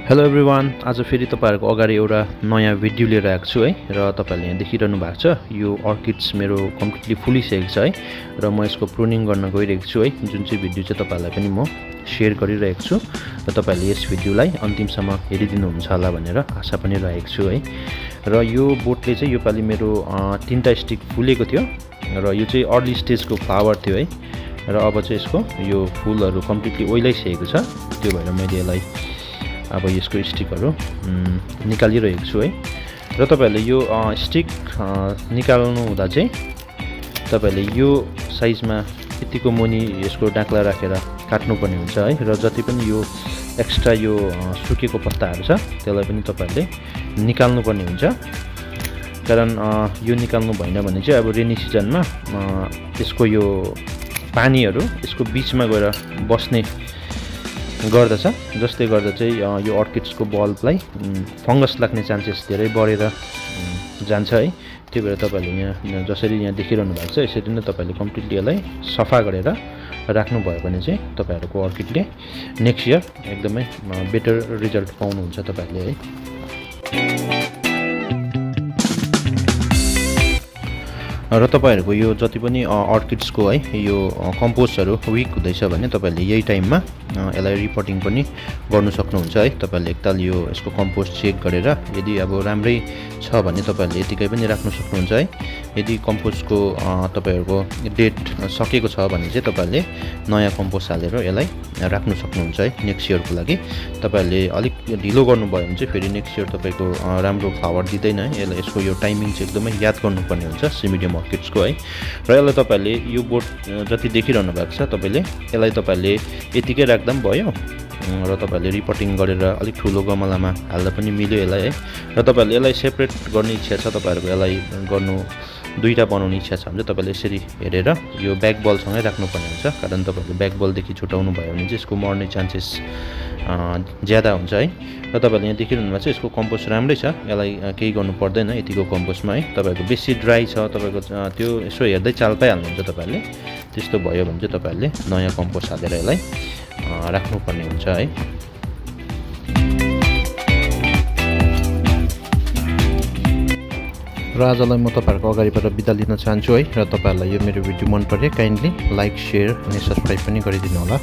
Hello everyone, आज फेरि तपाईहरुको अगाडि एउटा नयाँ भिडियो लिएर आएको छु है। र तपाईहरुले यहाँ देखिरहनु भएको छ यो अर्किड्स मेरो कम्प्लिटली फुलिसकेको छ है। र म यसको प्रुनिङ गर्न गइरहेको छु है, जुन चाहिँ भिडियो चाहिँ तपाईहरुलाई पनि म शेयर गरिरहेको छु र तपाईहरुले यस भिडियोलाई अन्तिमसम्म हेरिदिनुहुन्छ होला भनेर आशा पनि राखेको छु है। र यो बोटले चाहिँ योपालि मेरो 3टा स्टिक फुलेको थियो र यो चाहिँ अर्ली स्टेजको फ्लावर थियो है। र अब चाहिँ यसको यो फुलहरु कम्प्लिटली ओइलाइसकेको छ, त्यो भएर मैले यसलाई अब यसको स्टिकहरु निकालिरहेको छु है। र तपाईहरुले यो स्टिक निकाल्नु हुँदा चाहिँ तपाईहरुले यो साइजमा यतिको मुनि यसको डाक्ला राखेर काट्नुपर्ने हुन्छ है। र जति पनि यो एक्स्ट्रा यो सुकेको पत्ताहरु छ त्यसलाई पनि तपाईहरुले निकाल्नु पर्ने हुन्छ, कारण यो निकाल्नु भएन भने चाहिँ अब रेनी सिजनमा यसको यो पानीहरु यसको बीचमा गएर बस्ने गर्दछ, जसले गर्दा चाहिँ यो अर्किड्सको बल्बलाई फंगस लाग्ने चान्सेस धेरै बढेर जान्छ है। त्यो भएर तपाईहरुले यहाँ जसरी यहाँ देखिरहनु भएको छ यसरी नै तपाईहरुले कम्प्लिटली यसलाई सफा गरेर राख्नु भयो भने चाहिँ तपाईहरुको अर्किडले नेक्स्ट इयर एकदमै बेटर रिजल्ट पाउनुहुन्छ तपाईहरुले है। र तपाईहरुको यो जति पनि अर्किड्सको है यो कम्पोस्टहरु वीक हुँदैछ भने तपाईहरुले यही टाइममा यसलाई रिपोर्टिङ पनि गर्नु सक्नुहुन्छ है। तपाईहरुले एकताल यो यसको कम्पोस्ट चेक गरेर यदि अब राम्रै छ भने तपाईहरुले यतिकै पनि राख्न सक्नुहुन्छ है। यदि कम्पोस्टको तपाईहरुको डेट सकेको छ भने चाहिँ तपाईहरुले नयाँ कम्पोस्ट हालेर यसलाई राख्न सक्नुहुन्छ है नेक्स्ट इयरको लागि। तपाईहरुले अलिक ढिलो गर्नुभयो भने चाहिँ फेरि नेक्स्ट इयर तपाईको राम्रो फ्लावर दिदैन है। यसलाई यसको यो टाइमिङ चाहिँ एकदमै याद गर्नुपर्ने हुन्छ सिमिडियम अर्किड्सको है। र यसलाई तपाईहरुले यो बोट जति देखिरहनु भएको छ तपाईले यसलाई तपाईले यतिकै राख्दा पनि भयो र तपाईहरुले रिपोर्टिङ गरेर अलिक ठुलो गमलामा हाल्दा पनि मिल्यो यसलाई है। र तपाईहरुले यसलाई सेपरेट गर्ने इच्छा छ, तपाईहरुको यसलाई गर्नु दुईटा बनाउने इच्छा छ भने तपाईले यसरी हेरेर यो ब्याक बलसँगै राख्नुपर्ने हुन्छ, कारण तपाईहरुले ब्याक बलदेखि छुटाउनु भयो भने चाहिँ यसको मर्ने चान्सेस ज्यादा हुन्छ है। र तपाईहरुले यहाँ देखिरहनु भएको छ यसको कम्पोस्ट राम्रै छ, यसलाई केही गर्नु पर्दैन यतिको कम्पोस्टमा है। तपाईहरुको बेसी ड्राई छ तपाईको त्यो यसो हेर्दै चाल पाइहाल्नुहुन्छ तपाईहरुले, त्यस्तो भयो भने चाहिँ तपाईहरुले नयाँ कम्पोस्ट हालेर यसलाई राख्नुपर्ने हुन्छ है। र आजलाई म तपाईहरुको अगाडिबाट बिदा लिन चाहन्छु है। र तपाईहरुलाई यो मेरो भिडियो मन पर्यो काइन्डली लाइक, शेयर अनि सब्स्क्राइब पनि गरिदिनु होला।